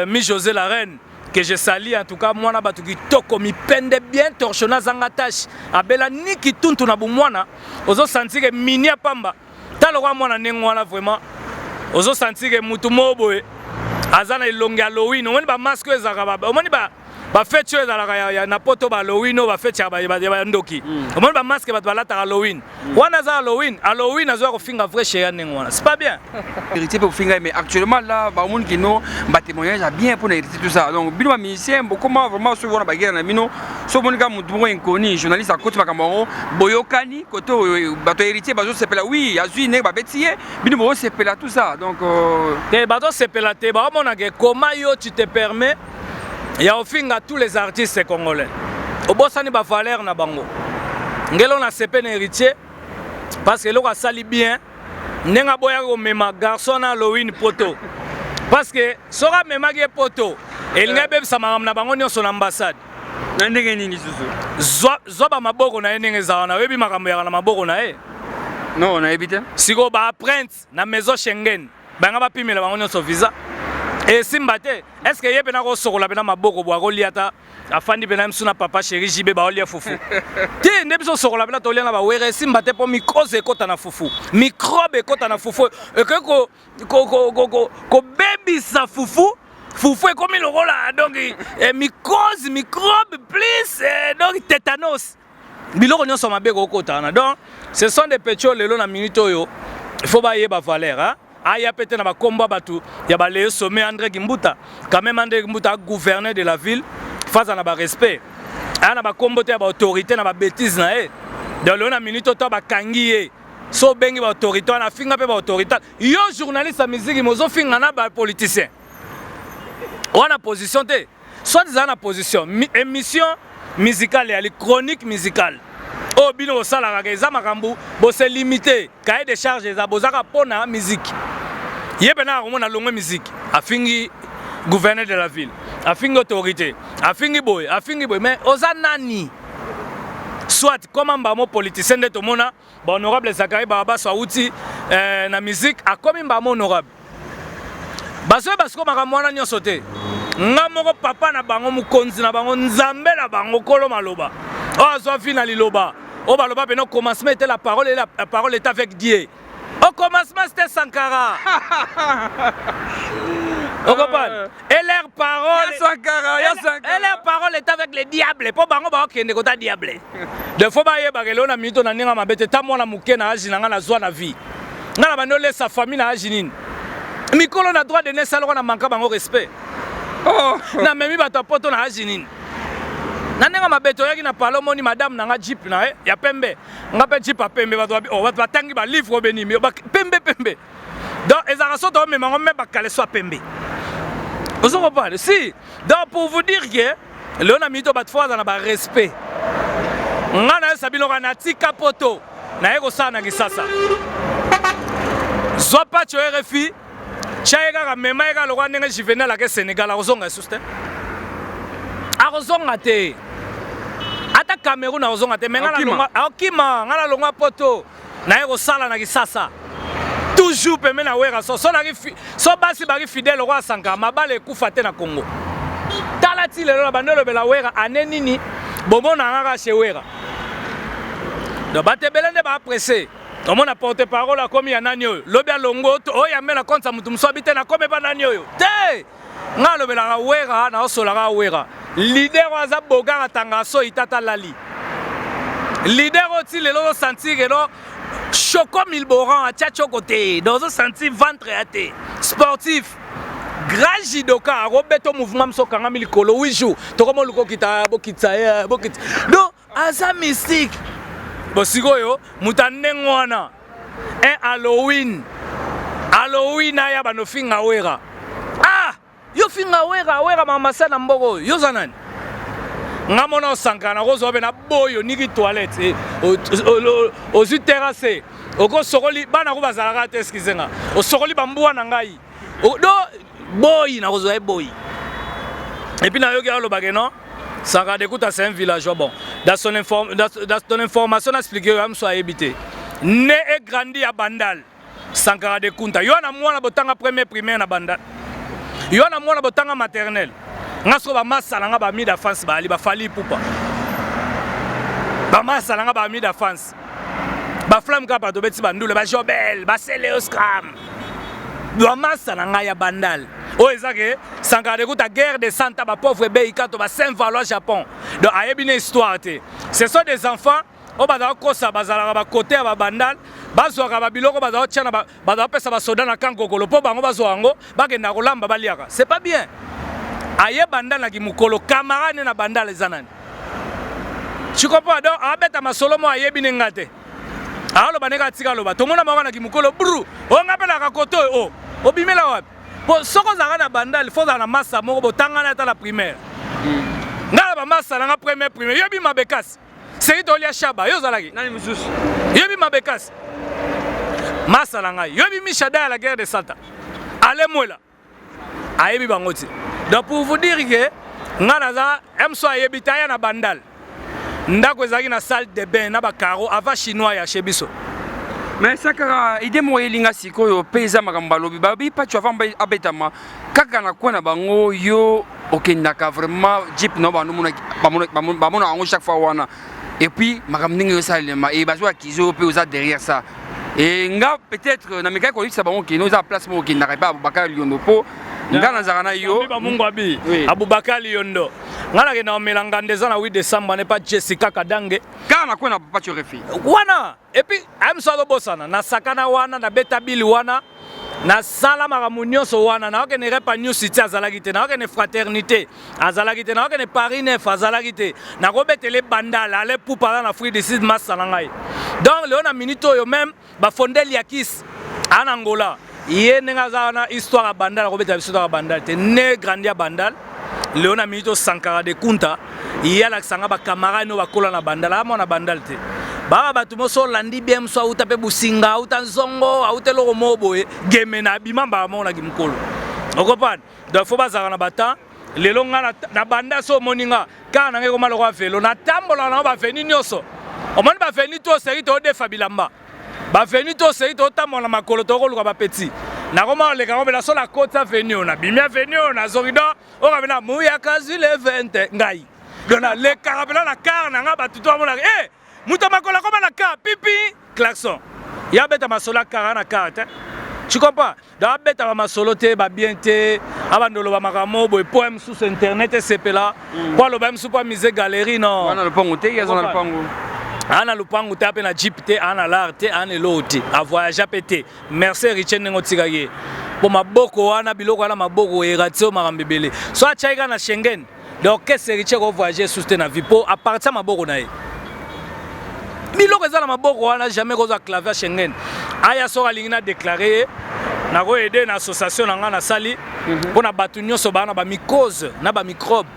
Mi José la reine que je salue, en tout cas mwana bato kitoko, mipende bien torchonné, azanga tache, abela niki tuntu na bomwana, ozosentir ke mini ya pamba. Tala kwa mwana ndenge wana, vraiment ozosentir ke mutu moko boye aza na elongi ya Halloween. Omoni bamasque oyo ezalaka, omoni bafeti oyo ezalaka na poto, ba Halloween oyo bafeti ya bandoki, omoni bamasque bato balataka Halloween wana, aza Halloween. Halloween azoya kofinga vrai chéri ndenge wana, c'est pas bien. Héritier mpe kofinga ye, mais actuellement là baomoni kino batémoignage ya bien mpona Héritier, tout ça. Donc bino bamusicien bokoma vraiment soki wana baguerre na bino, so omoni kaka motu moko inconnu, journaliste, akoti makambo yango, boyokani kote oyo bato ya Héritier bazosepela, oui, azwi ndenge babeti ye, bino bozosepela, tout ça. Donc te, bazosepela te. Baomonake comment yo tu te permets ya ofinga tous les artistes congolais, obosani bavaleur na bango. Ngelo na sepe na Héritier parce que eloko asali bien, ndenge aboyaki komema garçon na Halloween poto, parce que soki amemaki ye poto, elingi ebebisa makambo na bango nyonso na ambassade. Na ndenge nini lisusu? Zwa bamaboko na ye ndenge eza wana, oyebi makambo yaka na maboko na ye? Non, nayebi te. Sikoyo baempreinte na maison Schengen, banga bapimela bango nyonso visa, esimba te. Est ce que ye mpena kosokola mpena maboko bo akolia ata afandi mpena misu na papa chéri JB, baolia fufu te? Nde biso osokola mpena, tolia na bawere, esimba te, mpo microbe ekɔta na fufu, microbe ekɔta na fufu, ekoki kobebisa fufu. Fufu ekomi lokola donc mycose, microbe plus donc tétanos, biloko nyonso mabe kokota wana. Donc ce sont des petits oyo lelo na minute oyo il faut bayeba valeur, hein? Aya mpe te na bakombo ya bato ya baleye sommet. André Kimbuta quand même, André Kimbuta gouverneur de la ville, faza na barespect, aya na bakombo te ya baautorité na babétise na ye. Donc lelo na minute oyo to bakangi ye, so obengi baautorité wana, afinga mpe baautorité. Yo journaliste ya miziki, mozofinga na bapoliticien wana, position te. Soit ezala na position émission musicale, yali chronique musicale oyo bino bosalaka, eza makambo bose limité, cahier de charge eza, bozaka mpo na musique. Ye mpe akomona longwe musique, afingi gouverneur de la ville, afingi autorité, afingi boye, afingi boye, mais oza nani? Soit koma mbamo politicien, nde tomona bahonorable Zakari Bababaso awuti na musique, akomi mbamo honorable. Bazoyeba sikoyo makambo wana nyonso te. Nga moko papa na bango, mokonzi na bango, nzambe na bango, kolo maloba oyo azwa vi na liloba oyo baloba pene: "Au commencement était la parole et la parole était avec Dieu." Au commencement c'était Sankara, okopane, et leur parole Sankara, ya Sankara. Et leur parole est avec le diable, mpo bango bakokende kota diable. De faut bayebaka eloo na minito na ndenge mabe te. Ta mwana moke na age na ngai, nazwa na vie ngai na bandi olesa famille na age nini, mikolo na droit de naissance aloko na manka bango respect. Oh. Namemi bato ya poto na age nini na ndenge mabe. Toyaki na palo, omoni madame na nga, jeep na ye ya pembe, nga mpe jeep ya pembe. Bato oh, bato batangi balivre obenimi pembe pembe. Donc ezalaka so toomema ngo me bakaleso ya pembe, ozo comprendre? Si, donc pour vous dire que lelo na minito bato fo baza na barespect. Nga nayesa bino kaka natika poto. Naye kosala na Kisasa. Zwa Pacho RFI, tya ye kaka, mema ye kaka lokola ndenge Juvenal ake Sénégal, akozonga lisusu te. Akozonga te. Ata Cameroun akozonga te. Mais nga nalongwa, akokima, nga nalongwa poto. Naye kosala na Kisasa. Toujours pembeni na Wera so so so basi baki fidèle lokola Sankara, mabala ekufa te na Congo. Tala ti lelo na bando elobela Wera ane nini bomona kaka chez Wera. Donc bato ebele nde ba pressé. Omona porte parole akomi ya nani oyo lobi alongo oyo amela compte ya moto mosusu abi te nakomi epa nani oyo te. Nga alobelaka Wera na osolaka Wera. Leader oyo aza bogar atanga soyi tata lali. Leader oyo ti lelo ozo sentir que non Choco Milboran atia choko te, donc ozo sentir ventre ya te. Sportif grand judoka akobeta mouvement mosusu okangami likolo 8 jours tokoma oluka okita bokitisa ye bokitisa donc aza mystique. Bon sikoyo moto ya ndenge wana un Halloween Halloween aya bando finga Wera. Ah yo finga Wera, Wera mama sa na mboko oyo yo za nani? Nga mona osankana nakozwa mpe na boyo niki toilette ozwi terrasse okosokoli bana ko bazalaka te excuse nga osokoli bambwa na ngai do boyi nakozwa ye boyi. Et puis nayoki alobake non Sankara Dekuta c'est un villageois. Bon, dans son inform, dans, dans ton information na expliqué yo amso ayebi te. Né et grandi à Bandal. Sankara Dekunta. Yo na mwana botanga premier primaire na Bandal. Yo na mwana botanga maternelle. Nga so ba massa na nga ba mi d'enfance ba ali ba fali pupa. Ba massa na nga ba mi d'enfance. Ba flamme ka bato beti ba ndule ba jobel, ba seleo scram. Ba massa na nga ya Bandal. Oyo eza ke Sankara Dekuta guerre de Santa ba pauvre Beika to ba Saint Valois Japon. Donc ayebi na histoire te. Ce sont des enfants oyo bazalaka kosa bazalaka ba côté ya ba Bandal, bazwaka ba biloko bazalaka tia na ba bazalaka pesa ba soda na kankokolo po bango bazwa yango bakenda kolamba baliaka. C'est pas bien. Aye Bandal na kimukolo camarade na Bandal eza nani? Tu comprends? Donc abeta masolo mo ayebi ne nga te. Aloba ndenge atika aloba. Tomona bango na kimukolo bru. O nga pe na kakoto o. Obimela wapi? Po soko ozalaka na Bandal, faut ozala na massa moko botangana ata na primaire. Nga na ba massa na nga première primaire. Yobi mabekasi. Seki tolia shaba, yo ozalaki. Nani mususu? Yobi mabekasi. Massa na ngai. Yobi Michada ya la guerre de Santa. Ale mwela. Ayebi bango ti. Donc pour vous dire que nga naza MSO ayebi ta ya na Bandal. Ndako ezalaki na salle de bain na ba carreaux avant chinois ya chez biso. Mais Sankara idée moko elinga sikoyo pe eza makambo balobi balobi Pacho avant abetama kaka na coin na bango yo okendaka vraiment jeep na bango bamona yango chaque fois wana et puis makambo ndenge esalema et bazwa akizo yo pe oza derrière ça et nga peut-être na mekaki koyebisa bango keno eza place moko okendaka epa Aboubacar Liondo po nga nazalaka na yo Mungu abi Aboubacar Liondo nga nakenda komela nganda eza na 8 décembre ne pas Jessica Kadange kaka na coin na Pacho Refi wana. Et puis ayebisa azobosana nasakana wana nabeta bili wana nasala makambo nyonso wana nakokende repa New City azalaki te, nakokende Fraternité azalaki te, nakokende Paris 9 azalaki te, nakobetele Bandal ale pupa aza na Afrique du Sud masa na ngai. Donc lelo na minute oyo même bafonde Liakis ana Angola ye ndenge aza wana histoire ya Bandal akobetela biso kaka Bandal te, ne grandi ya Bandal. Leo na minute Sankara de Kunta ye alakisa nga ba camarade no bakola na Bandal, amona Bandal te. Baba bato moso olandi bien moso auta pe Businga, auta Nzongo, auta eloko moko boye, gemena abima mbala moko na kimokolo. Okopane? Donc faut bazalaka na ba temps. Lelo nga na banda so omoni nga kaka na ngai ekoma lokola velo, natambolaka nango ba veni nyonso. Omoni ba veni to oseki to odefa bilamba. Ba veni to oseki to otambola na makolo to okoluka ba petit. Nakoma koleka ngo bela so na koti avenue oyo, nabimi avenue oyo, nazongi donc oyo kabela muyaka zwi le 20 ngai. Donc nalekaka mpena na car na nga bato to bamonaka eh moto ya makolo akoma na car pipi klaxon. Ya beta masolo ya car na car te. Tu comprends? Donc abeta ba masolo te ba bien te abanda oloba makambo boye po mosusu internet esepela po aloba mosusu po amise galerie non. Wana lopango te, ye aza na lopango. Ana lopango te, ape na jeep te, ana lar te, ana eloko te, a voyage pe te. Merci Héritier ndenge otikaki ye. Po maboko wana biloko wana maboko erati oyo makambo ebele. So atiaki kaka na Schengen. Donc qu'est-ce Héritier ko voyager sous te na vie po à partir maboko na ye. Biloko eza na maboko wana jamais kozwa clavier ya Schengen. Aya soki alingi na déclarer ye nako aider na association na nga nasali mpo na bato nyonso baa na ba mycose na ba microbe.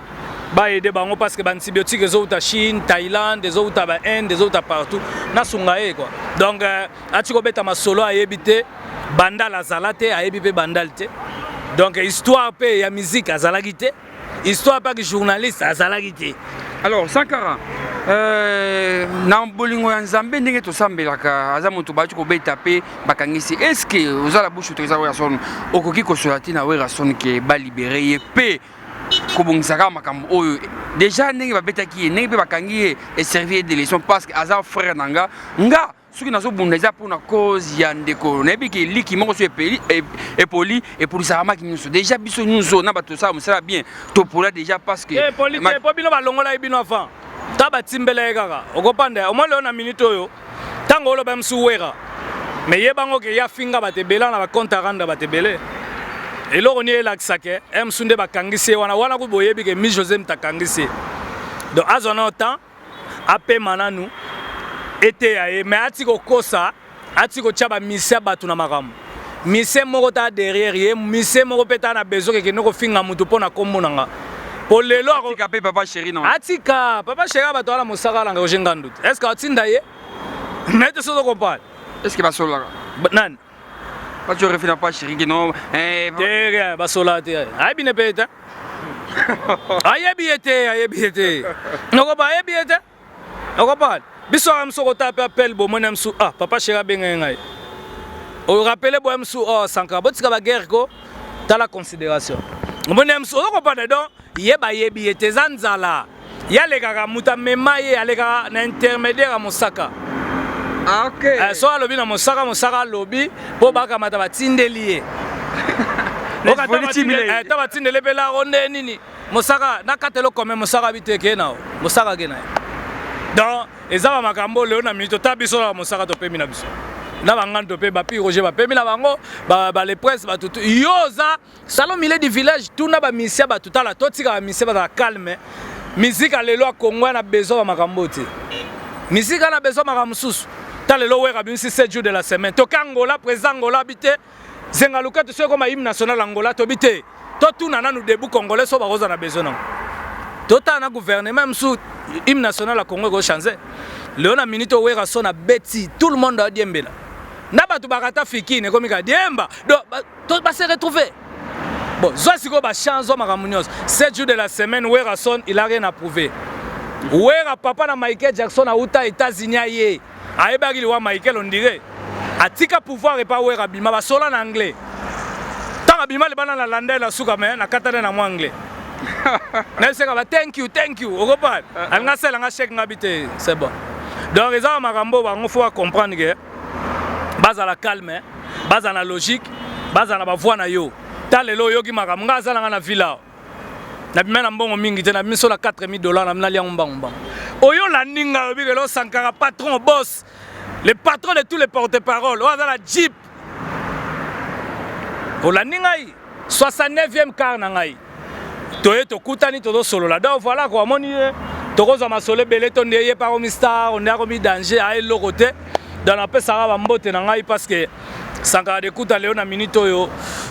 Ba aider bango parce que ba antibiotiques ezowuta Chine, Thaïlande, ezowuta ba Inde, ezowuta partout. Nasunga ye quoi. Donc euh, ati kobeta masolo ayebi te, Bandal azala te, ayebi pe Bandal te. Donc histoire pe ya musique azalaki te. Histoire pe journaliste azalaki te. Alors Sankara euh, na bolingo ya Nzambe ndenge tosambelaka aza moto bati kobeta pe bakangisi est ce que oza la bouche otoza Werrason okoki kosola te na Werrason ke ba libérer ye pe kobongisa kaka makambo oyo déjà ndenge babetaki ye ndenge mpe bakangi ye eservi ye de leçon parce que aza frère na nga nga soki nazobunda eza mpona cause ya ndeko nayebi ke liki moko so epeli epoli epolisaka maki nyonso déjà biso nyonso na bato tosala mosala bien topola déjà parce que epoli te po bino balongola ye bino avant ta batimbela ye kaka okopanda omoi lelo na minute oyo ntango oloba mosu wera me yebango ke ye afinga bato ebele na bacompte aranda bato ebele eloko nini elakisa ke ye mosu nde bakangisi ye wana wana kutu boyebi ke mi josé moto akangisi ye donc azwa nano temps apema nanu eteya ye me ati kokosa ati kotya bamise ya bato na makambo mise moko ta derrière ye mise moko mpe ta na besoin kekende kofinga motu mpo na nkombo na nga po lelo atika pe papa chéri non atika papa chéri bato wana mosaka alanga Roger Ngandu est ce que atinda ye naye te sozo comprendre est ce que basololaka nani bato refi na papa chéri ke non eh, te rien basololaka te ayebi ne pe te ayebi ye te ayebi ye te nokoba ayebi ye te Okopala biso aka mosu okotala mpe appel bomoni ya mosu ah papa chéri abengaki ngai orappele boya mosu oh sankara botika baguerre ko tala considération omoni ya mosu ozokopana donc ye bayebi ye te eza nzala ye alekaka moto amema ye alekaka na intermédiaire ya mosaka ah, okay. eh, so alobi na mosaka mosaka alobi mpo bakamata batindeli ye ta batindeli mpe laro nde nini Mosaka na katelo kome mosaka biteke na mosaka ke na ye. Donc eza ba makambo leo na minute ta biso na mosaka to pemi na biso. Na bangando pe ba pi Roger ba pemi na bango ba ba les princes ba tutu yoza salon milieu du village tuna ba misia ba tutala to tika ba misia ba calme. Musique ya lelo ya Congo na besoin ba makambo te. Musique na besoin makambo mususu. Ta lelo wera bimisi 7 jours de la semaine. Toka Angola président Angola bite Zenga luketu soki ekoma hymne national Angola tobi te totuna nanu debout congolais so bakoza na besoin nango totala na gouvernement mosusu hymne national ya Congo ekochange lelo na minute oyo Werrason abeti tout le monde adiembela na bato bakata fikine ekomi ka diemba donc ba se retrouver bon zwa sikoyo bachance zwa makambo nyonso 7 jours de la semaine Werrason il a rien à prouver Wera papa na Michael Jackson auta États-Unis aye ayebaki liwa Michael on dirait atika pouvoir epa Wera bima basola na anglais ntango abima libanda na landa ye na suka me nakatana na mwa anglais nayebisaka ba thank you thank you okopana ah, ah. alinga asala nga chèque nga bi te c'est bon donc eza ba makambo bango faut comprendre que bazala calme bazala na logique bazala na bavoi na yo ta lelo oyoki makambo nga aza na nga na villa nabima na mbongo mingi te nabimi so na 4000 dollars nabimi nalia yango mbango mbango oyo olandi ngai oyebi lelo sankara patron boss le patron de tous les porte parole oyo aza na jeep olandi ngai 69e car na ngai toye tokutani tozosolola donc voilà ko amoni ye tokozwa masolo ebele to nde ye mpe akomi star nde akomi danger aye eloko te donc napesaka bambote na ngai parce que sankara dekuta leo na minute oyo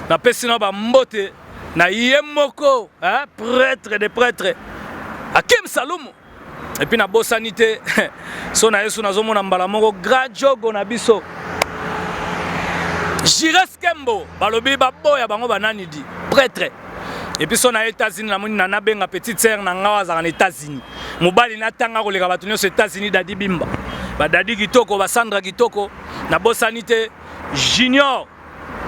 napesi na bambote na ye moko hein, prêtre de prêtre Hakim Salumu et puis nabosani te so na yesu nazomona mbala moko grand jogo na biso Jires Kembo balobi baboya bango banani di prêtre et puis so na États-Unis namoni na nabenga petite sœur na nga azalaka na États-Unis mobali natanga koleka bato nyonso États-Unis Dadi Bimba badadi kitoko basandra kitoko nabosani te Junior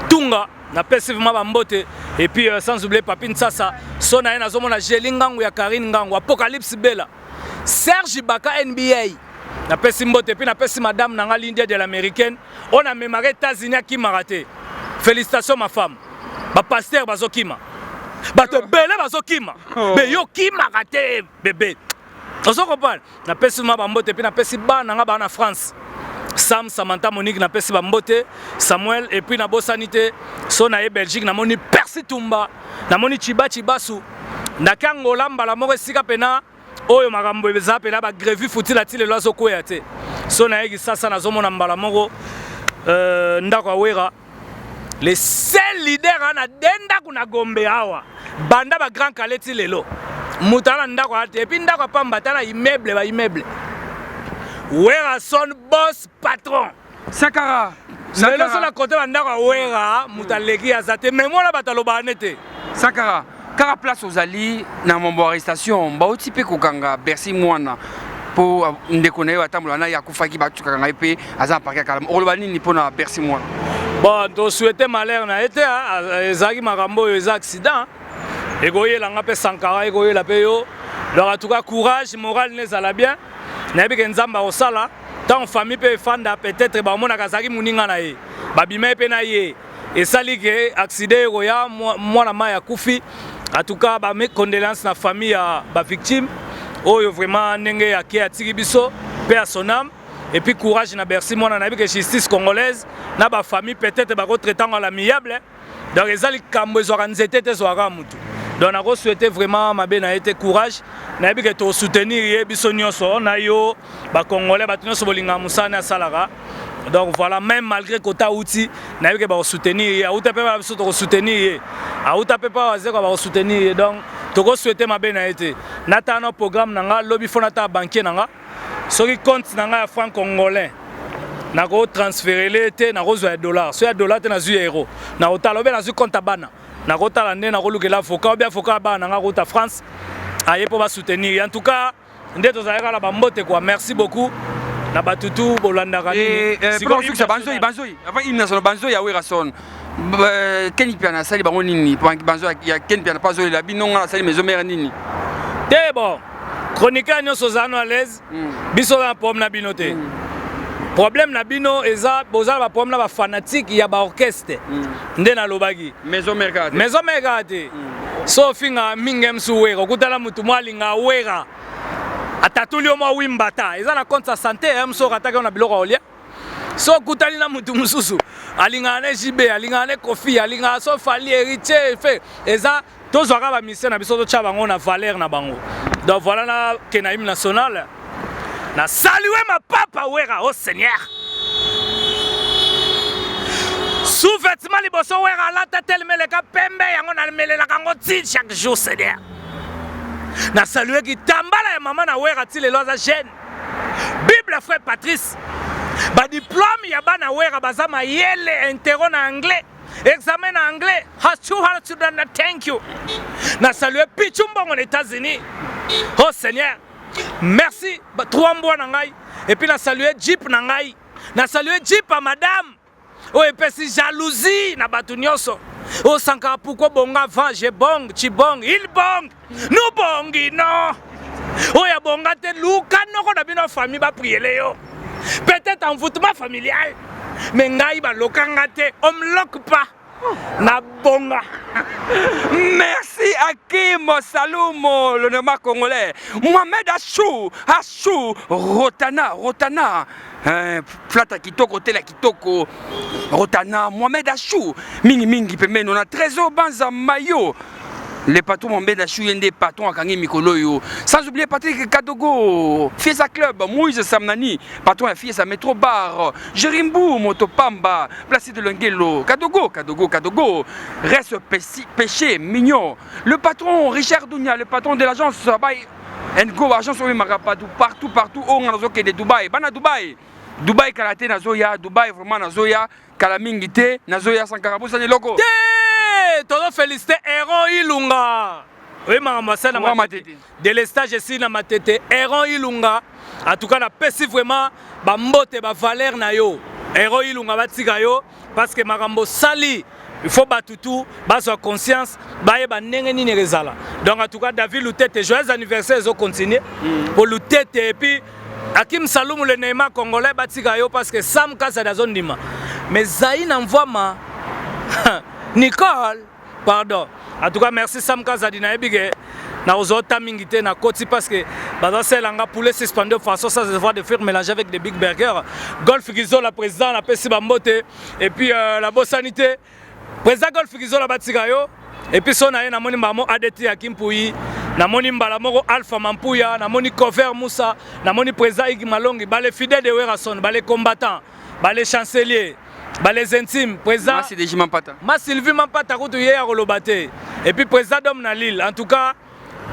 Tunga napesi vraiment bambote et puis euh, sans oublier papi Nsasa so na ye nazomona Geli Ngangu ya Karine Ngangu Apocalypse Bella Serge Baka NBA napesi mbote et puis napesi madame na nga l'India de l'américaine oyo namemaka États-Unis akimaka te félicitations ma femme bapasteur bazokima bato ebele bazokima oh. me yo okimaka te bebe ozo comprendre napesi ma bambote mpe napesi bana nga baa na france sam samantha monique napesi bambote samuel epuis nabosani te so na ye belgique namoni persi tumba namoni chiba chibasu nake angola mbala moko esika mpena oyo makambo eza mpena bagrevi futila ti lelo azokweya te so na ye kisasa nazomona mbala moko euh, ndako ya wera le seul leader ana de ndako na gombe awa banda ba grand kale ti lelo Moto ala ndako ate et puis ndako pamba tala immeuble ba immeuble. Werrason boss patron. Sankara. Lelo so na kote ba ndako ya Werra moto aleki aza te mais mwana bato alobaka ne te. Sankara. Kaka place ozali na mambo arrestation bauti mpe kokanga Bercy mwana mpo ndeko na ye atambola na ye akufaki batukaka ngai mpe aza na parke ya kala okoloba nini mpo na Bercy mwana? Bon, tosouhaite malheur na ye te, ezalaki makambo oyo eza accident ekoyela nga mpe Sankara ekoyela mpe yo. Donc en tout cas courage, morale nezala bien, nayebi ke Nzambe akosala. Ntango famille mpe efanda peut-être bamonaka azalaki moninga na ye, babima ye mpe na ye, esali ke accident ekoya, mwana mai akufi. En tout cas ba mes condoléances na famille ya ba victime oyo vraiment ndenge ake atiki biso pe à son âme. Et puis courage na Bercy mwana, nayebi ke justice congolaise na ba famille peut-être bako traiter à l'amiable. Donc eza likambo ezwaka nzete te, ezwaka mutu. Donc nako souhaiter vraiment mabe na ye te, courage. Nayebi ke to soutenir ye biso nyonso na yo ba congolais bato nyonso bolingaka mosala ne asalaka. Donc voilà, même malgré kota outi, nayebi ke bako soutenir ye, auta pe ba biso toko soutenir ye, auta pe pa wazeko bako soutenir ye. Donc toko souhaiter mabe na ye te. Natala na programme na nga lobi fo natala banquier na nga, soki compte na nga ya franc congolais nako transférer te, nakozwa ya dollar, so ya dollar te nazwi ya euro, nakotala obe nazwi compte ya bana, nakotala nde nakolukela avocat obe avocat ya bana na nga kouta France aye mpo basoutenir. En tout cas nde tozalaka na bambote quoi. Merci beaucoup na batutu bolandaka nini. Banzoi banzoi avant hymne national banzoi ya Werrason, Ken Mpiana asali bango nini? Banzoi ya Ken Mpiana mpo azolela bino, nga nasali maison mère nini? Te, bon, chroniqueur nyonso ozala no à l'aise, biso oza na problème na bino te. Problème na bino eza boza na baproblème na bafanatique ya baorchestre. Nde nalobaki maison mère kaka te. Maison mère kaka te. So ofinga mingi msu Wera, okutana motu mwa alinga Wera, atatuli yo mwa wimbata eza na compte ya santé ya msu okataki yo na biloko ya kolia. So okutani na motu mosusu alingaka ne JB, alingaka ne Kofi, alingaka so Fally, Héritier, fe eza tozwaka bamission na biso, totya bango na valeur na bango. Donc voilà, na ke na hymne national na salue ma papa Wera. Oh Seigneur, sous-vêtement liboso Wera alata telemeleka pembe, yango namelelaka yango ti chaque jour. Seigneur, na salue kitambala ya mama na Wera, ti lelo aza jeune. Bible, frère Patrice, badiplôme ya bana Wera baza mayele, intero na anglais, examen na anglais has 200. Thank you, na salue Pichu Mbongo na États-Unis. Oh Seigneur, merci. Trois mbwa na ngai. Et puis na salue jeep na ngai, na salue jeep ya madame oyo epesi jalousie na bato nyonso. Oyo Sankara, pourquoi bonga avant je bong, tu bong, il bong, nous bongi non. Oyo abonga te, luka noko na bino famille bapriele yo, peut-être envoûtement familial, mais ngai balokanga te, on me loque pas, na bonga. Merci Hakim Saloum, le nomade congolais. Mohamed Achou, Achou, Rotana, Rotana. Hein, Flata Kitoko, Tela Kitoko, Rotana, Mohamed Achou, Mingi Mingi Pembeni, on a Trésor Banza Mayo. Le patron Mohamed Achou Yende, patron akangi mikolo yo. Sans oublier Patrick Kadogo, Fiesa Club, Moïse Samnani, patron ya Fiesa Metro Bar, Jerimbu, Motopamba, Place de Lengelo, Kadogo, Kadogo, Kadogo, reste péché, mignon. Le patron Richard Dounia, le patron de l'agence Bay Ngo, agence oyo emaka partout, partout, partout, oyo nga nazokende Dubai, bana Dubai, Dubai kala te nazoya, Dubai vraiment nazoya, kala mingi te, nazoya. Sankara bosani eloko. Te, tozo félicité Héron Ilunga oye makambo asala na Matete. Délestage esili na Matete. Héron Ilunga, en tout cas napesi vraiment bambote bavaleur na yo. Héron Ilunga, batika yo parce que makambo osali, il faut bato tu bazwa conscience, bayeba ndenge nini ezala. Donc en tout cas David Lutete, joyeux anniversaire, ezocontinue po Lutete. Et puis Hakim Salumu, le Neymar congolais, batika yo parce que Sam Kazadi azondima, mais Zaina Mvwama, Nicole, pardon. En tout cas merci Sam Kazadi. Nayebi ke nakozwa ota mingi te, nakoti parce que bazasalelanga poulet suspendu façon ça se voit de faire mélanger avec des big burger. Golf Gizola, président, napesi bambote. Et puis nabosani te président Golf Gizola, batika yo. Et puis so na ye namoni mbala moko ADT ya Kimpui, namoni mbala moko Alpha Mampuya, namoni Cover Musa, namoni président Igi Malongi, bale fidèle de Werrason, bale combattant, bale chancelier, bales intimes, président Masi Mampata. Ma Sylvie Mampata kutu ye ya koloba te. Et puis président Dom na Lille. En tout cas.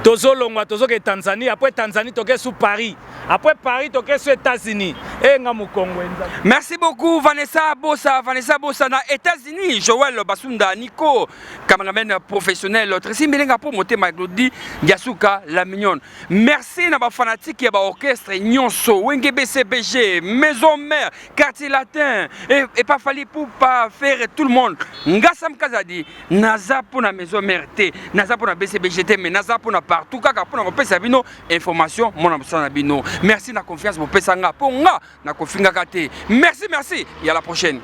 Tozolongwa, tozoke Tanzanie, après Tanzanie toke su Paris, après Paris toke su États-Unis. Enga mokongo enza. Merci beaucoup Vanessa Bossa, Vanessa Bossa na États-Unis, Joël Basunda, Nico, cameraman professionnel, Tracy Melenga pour motema Glody Diasuka la mignonne. Merci na ba fanatique ya ba orchestre nyonso, Wenge BCBG, Maison Mère, Quartier Latin et pas Fally Ipupa, faire tout le monde. Ngassam Kazadi, naza pour na Maison Mère te, naza pour na BCBG te, mais naza pour na partout kaka pour na kopesa bino information mona mosala na bino. Merci na confiance bopesa nga po nga na kofingaka te. Merci, merci et à la prochaine.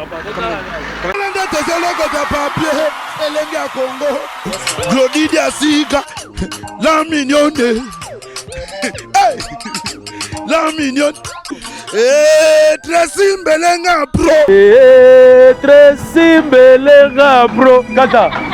Nde tozolokota papier elenge ya Congo Glodi Diasika la mignonne, hey! La mignonne. Eh, Tracy Mbelenga pro. Eh, Tracy Mbelenga pro. Kaka.